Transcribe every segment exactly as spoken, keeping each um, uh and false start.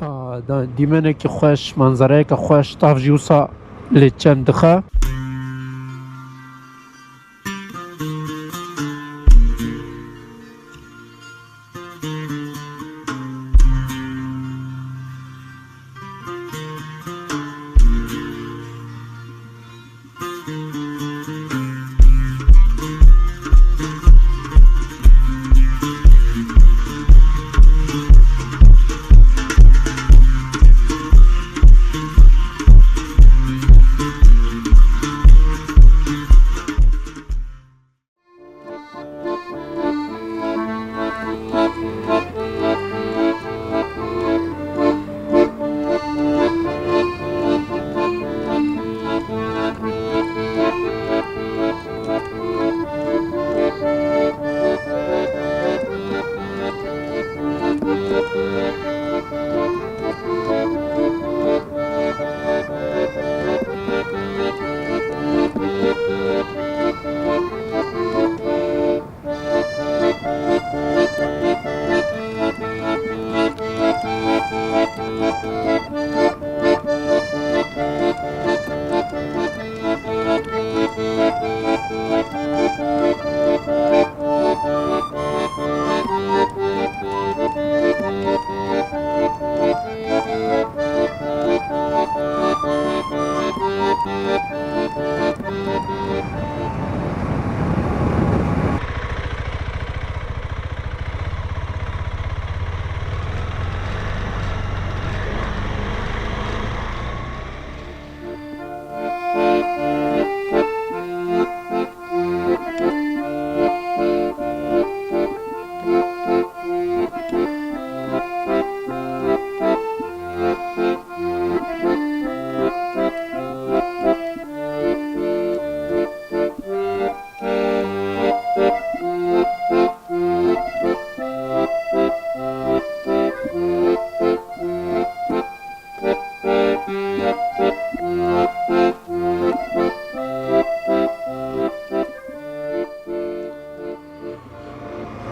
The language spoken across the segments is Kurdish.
Ha, da-, dîmenekî xweş, manzareyeke xweş, tav jî wisa lê çend dixe.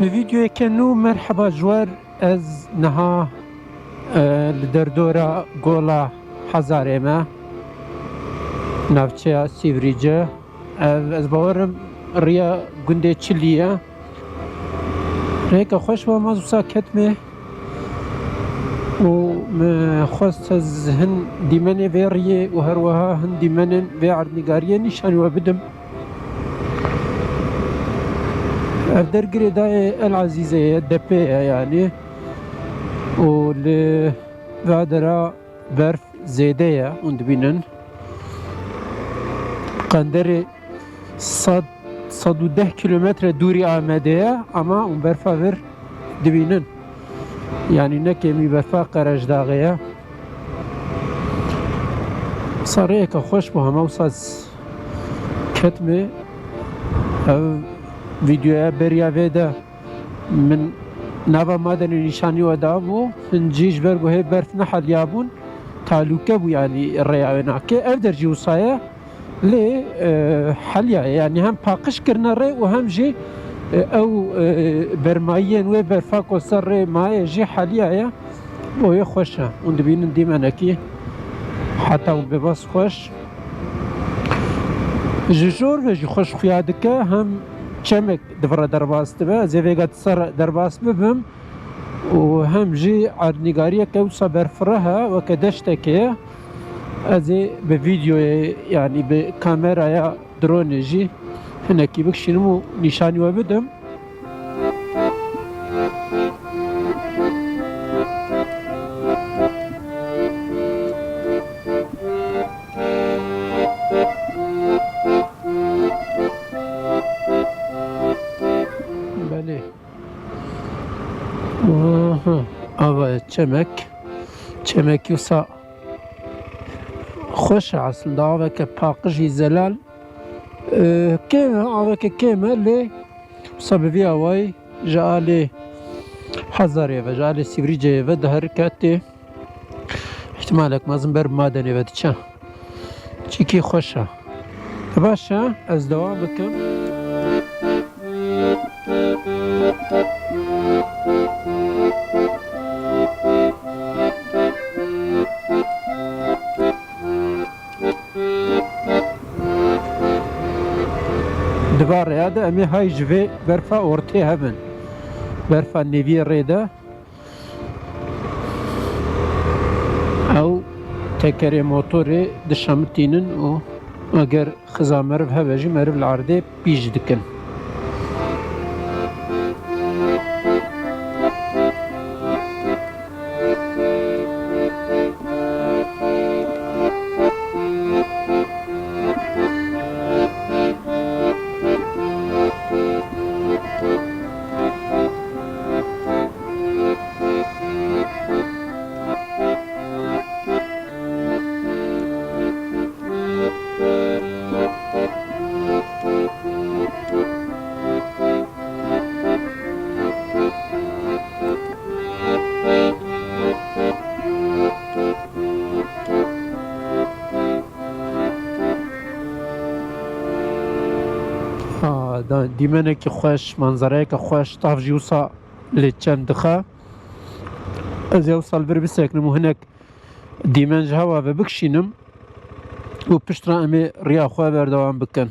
Bi vîdeoyeke nû merheba ji we re. Ez niha, e, li derdora Gola Hezarê me, navçeya Sîvrîce. Ev, ez bawerim, riya gundê Çilî ye. Rêyeke xweş bû, ma wisa ketmê û min xwest ez hin dîmenê vê riyê û her wiha hin dîmenên vê erdnîgariyê nîşanî we bidim. Ev der girêdayê El Ezîzê ye, depê ye yanî. Û li vê dera berf zêde ye, hûn dibînin. Qenderê sed, sed û deh kîlometre dûrî Amedê ye, ama hûn berfa vir dibînin. Yanî ne kêmî berfa Qerejdaxê ye. Wisa rêyeke xweş bû, hema wisa ez ketmê. Ev vîdeoya beriya vê de min nava Madenê nîşanî we dabû. Hin cî ji ber ku hê berf neheliyabûn, talûke bû, yanî rêya wê nake. Ev der jî wisa ye. Lê, e, heliyaye, yanî hem paqij kirine rê û hem jî, e, ew, e, bermayiyên wê berfa ku ser rê maye jî heliyaye. Bo wê xweş e. Hûn dibînin dîmenekî heta hûn bê bes xweş. Ji jor ve jî xweş xuya dike, hem çemek di vir re derbas dibe, ez ê vêga di ser re derbas bibim û hem jî erdnîgariyeke wisa berfireh e, weke deştekê ye. Ez ê bi vîdeoyê, yanî bi kameraya dronê jî hinekî bikişînim û nîşanî we bidim. Belê. Aha, ava ye çemek. Çemekî wisa xweş e aslında. Aveke paqijî zelal. Ee, kêm e, aveke kêm e, lê wisa bi vî awayî ji alê Hezarê ve, ji alê Sîvrîceyê ve diherike tê. Îhtimalek mezin ber Madenê ve diçe. Çikî xweş e. E, baş e, ez dewam bikim. Em ê hay ji vê berfa ortê hebin. Berfa nêviyê rê de ew tekerê motorê dişemitînin û eger xiza meriv hebe jî meriv li erdê pîç dikin. Ha, da-, dîmenekî xweş, manzareyeke xweş, tav jî wisa lê çend dixe. Ez ê wisa li vir bisekinim û hinek dîmen ji hewa ve bikişînim û piştre em ê riya xwe berdewam bikin.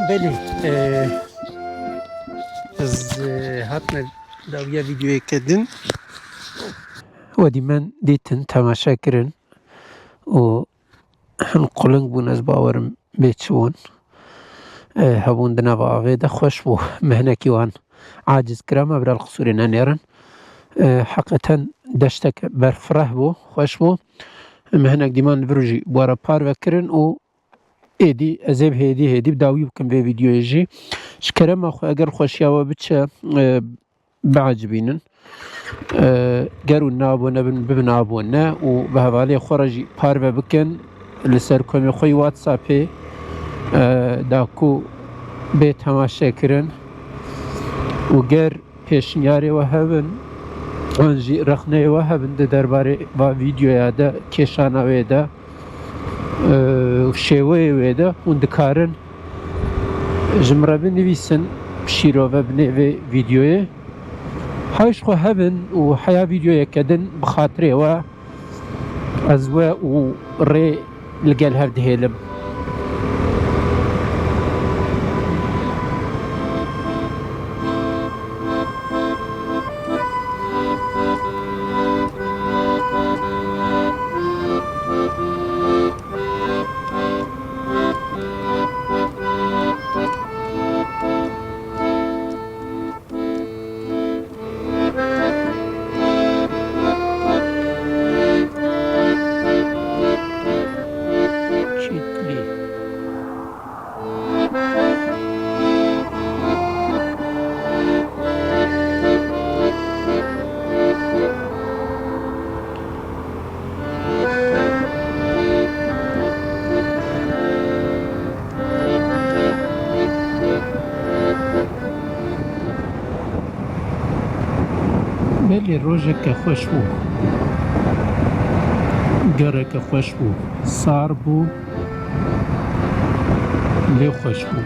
Belê, e, ez, e, hatime dawiya vîdeoyeke din. Wedî men dîtin, temaşe kirin û hin quling bûn, ez bawerim bê çi bûn. E, hebûn di nava avê de xweş bû. Me hinekî wan aciz kira, me bira li qisûrê nenêrin. E, heqeten deştek berfireh bû, xweş bû. Me hinek dîman li vir jî bi we re parve kirin û êdî ez ê bi hêdî hêdî bi dawî bikim vê vîdeoyê jî. Ji kerema xwe eger xweşiya we biçe, e, biecibînin. E, ger hûn ne abone bin, bibin abone û bi hevalê xwe re jî parve bikin li ser komê xwe yî WhatsAppê, e, da ku bê temaşekirin û ger pêşniyarê we hebin, an jî rexneyê we hebin di derbarê va vîdeoya de, kêşana wê de, e, û şêweyê wê de, hûn dikarin ji min re binivîsin, şîrove binê vê vîdeoyê. Hay ji xwe hebin û heya vîdeoyeke din bi xatirê we ez we û rê li gel hev dihêlim. Çitlî. Belê rojeke xweş bû. Gereke xweş bû. Sar bû. Lê xweş bû.